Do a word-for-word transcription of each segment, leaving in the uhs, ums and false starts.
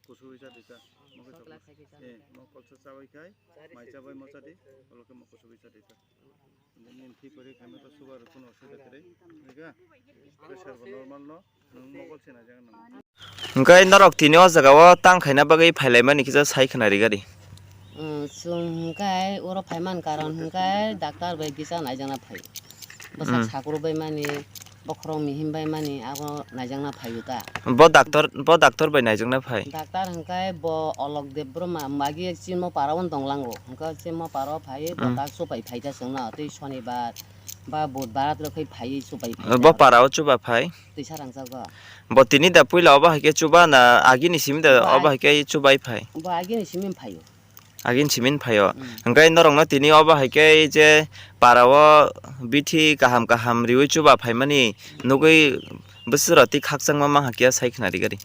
Kusubi chadi ta. Mokol sa chabai khai, mai chabai mo chadi, oloke mo kusubi chadi ta. Nini thik kori khaima to sugar kuno osubida kwrwi. Pressure bo normal no, nwng mokol se naijak nang. Hwnkhe norok tini o jaga o tang khaina bagwi phailaimani kisa sai khna ri gari. Chwng hwnkhe oro phaiman karon hwnkhe doctor bai kisa naijakna phai. Bwsak sakrubwi mani, bokhorok mihim bai mani abo naijakna phaio ta. Bo doctor, bo doctor bai naijakna phai. Doctor hwnkhe bo Olok Debbarma, magi chini para o tonglango. Hwnkhe chini para o phai bo tak supai phai ta chwngno tei sonibar ba budbar rok khai phai supai phai. Bo para o chuba phai. Twisa rangchago. Bo tini da puila obo hai khe chuba na agini simi da obo hai khe chubai phai. Bo agini simi phaio. Agin simin phaio. Hwnkhe norokno tini obo hai khe je para o bithi kaham kaham riwi chuba phaimani nugwi bwswk rok twi khakchangma manha kiya sai khna ri gari.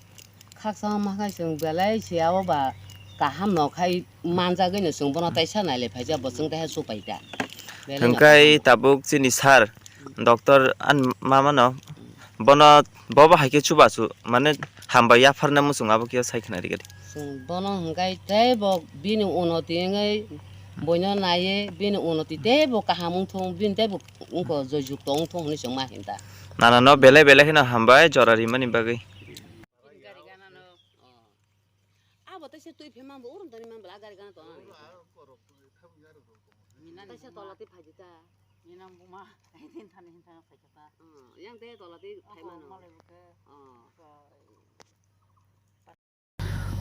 Khakchangma mankhai chwng belai se abo ba kaham no khai manjagwi no chwng bono taisa nailai phaijak bo chwng taiha chupai ta. Hwnkhe tabuk chini sir doctor an mamano bono bobo hai khe chubachu mane hambai yapharna muchung abo khe sai khna ri gari. Chwng bono hwnkhe tei bo bini unoti wngwi boino naiwi bini unoti tei bo kaham wngthung bini tei bo wngkho joyjukto wngthung hwnwi chwng ma hinta. Nana no belai belai kheno hambai jora rimani bagwi. Abo tei se twi phe mambo urum tani mambo a gari gana tona. Tei se tola tei phaidi ta. Minang buma, tin thani hin thani phaikha ta. Yang tei tola tei phai mano.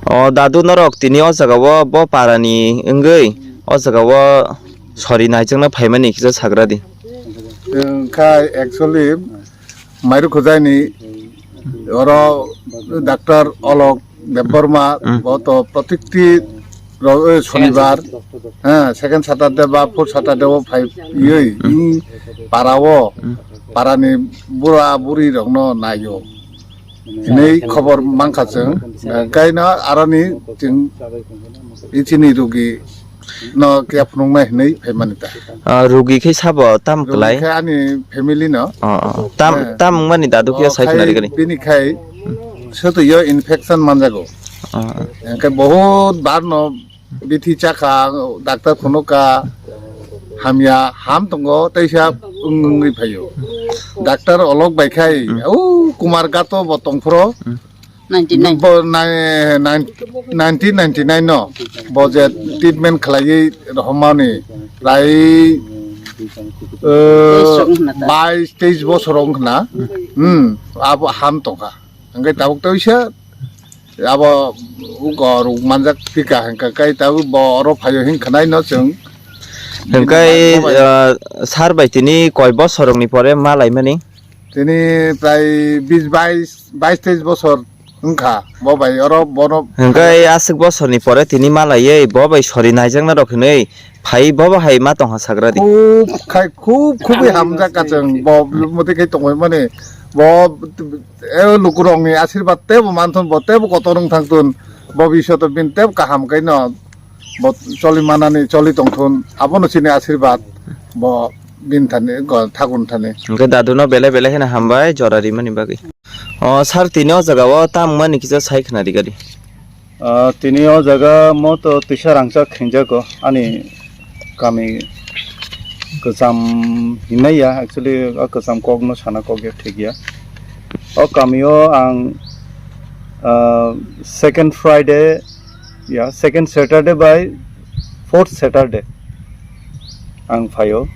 O dadu norok tini o jaga o bo para ni wngwi o jaga o sori naijakna phaimani kisa sagra di. Wngkha actually Mairu Khujai ni oro doctor Olok Debbarma bo to protikti ro-, eh, Sonibar, eh, second Saturday ba fourth Saturday o phai yoi para o para ni bura buri rok no naio. Hinwi khobor mankha chwng, kaino aroni chwng ichini rugi no khe phunuknai hinwi phaimani ta. Ah, rugi khe sabo tam kwlai? Rugi khe ani family no. Oh, oh. Tam, eh, tam wngmani dadu khe oh, sai khai khwnari gani. Bini khai sotwi yo infection manjago. Oh, oh. Hwnkhe bahut bar no bithi chakha, doctor phunukha, hamya, ham tongo, teisa wng-, wngwi phaio. Doctor Olok bai khai, hmm, o Kumar Gato bo tongphro. Hmm. Ninety nine. Bo nai-, nine-, nineteen ninety-nine no bo je treatment khlaiwi rohormani prai, eh, teis rok wngkhna ta? Bais teis bosor wngkhna. Hmm, abo ham tongkha. Hwnkhe tabuk teisa abo ugo ruk manjak thika hwnkha khe tabuk bo oro phaio hinkhwnai no chwng. Hwnkhe, ah, sir bai tini koi bosor rokni pore ma laimani? Tini prai bis bais, bais teis bosor wngkha bo bai oro bono. Hwnkhe aswk bosorni pore tini malaiwi bo bai sori naijakna rok hinwi phai bobo hai ma tongha sagra di. Khub khai khub khubwi hamjak kachwng bo motwi khai tongwi mani bo e lukurokni asirbat tebo manthun bo tebo kotor wng thangtun bo bisoto bin tebo kaham khaino. Bo choli manani, choli tongthun, abono chini asirbat, bo bini thani, go-, thakurni thani. Hwnkhe daduno belai belai kheno hambai jora rimani bagwi. O, sir, tini o jaga o tamo mani kisa sai khna ri gari. Ah, tini o jaga mo to tisa rangchak hinjago, ani kami kwcham hinmaya, actually, o kwcham kokno sana kok ya, thik ya. O kamio ang, ah, second Friday, ya, second Saturday bai fourth Saturday ang phaio,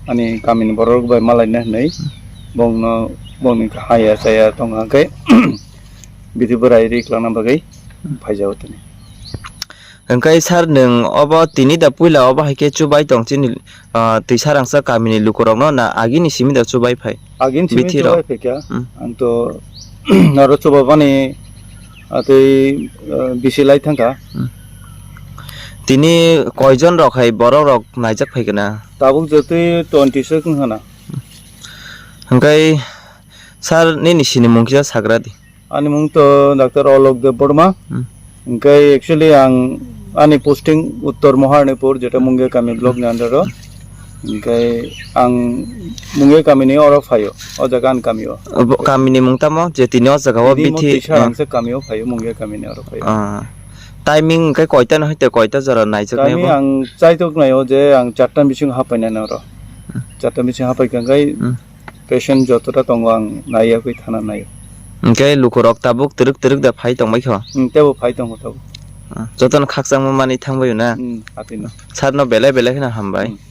ani kamini borok bai malaina hinwi bongno, bongni haya chaya tongkha khe bidi bwrai ri kwlangna bagwi phaijago tini. Hwnkhe sir, nwng obo tini da puila obo hai khe chubai tong chini, ah, twi sarangsa kamini lukurokno na agini simi da chubai phai? Agini simi bithi rok chubai phaikha. Hmm. Ang to aro chubabani atwi, ah, bisi lai thangkha. Hmm. Tini koijon rok hai borok rok naijak phaikha na? Tabuk jotwi twenty six wngkha na. Hwnkhe sir, nini sinimung kisa sagra di. Ani mung to Doctor Alok Debbarma. Hmm. Hwnkhe actually ang ani posting Uttor Maharnipur, jeta Mungia Kami block ni under o. Hingke ang Mungia kamini oro phaio, o jaga ani kamio. Bo-, kamini mung tamo je tini o jaga o Tini mo bithi, tisa eh. Rangse kamio phaio, Mungia kamini oro phaio. Ah. Timing hingke koita no hoite koita jora naijak Timing nai bo? Ang chaitok naio je ang charta bising hapainani oro. Hmm. Charta bising hapai kangkai Hmm. Patient jotota tongo ang naiya koi thana naio. Hingke lukurok tabuk twrwk twrwk da phai tongbai kho? Hmm, tebo phai tongo tabuk. Ah, jotono khakchangma manwi thangbaio na? Hmm, atino. Sarno belai belai kheno hambai. Hmm.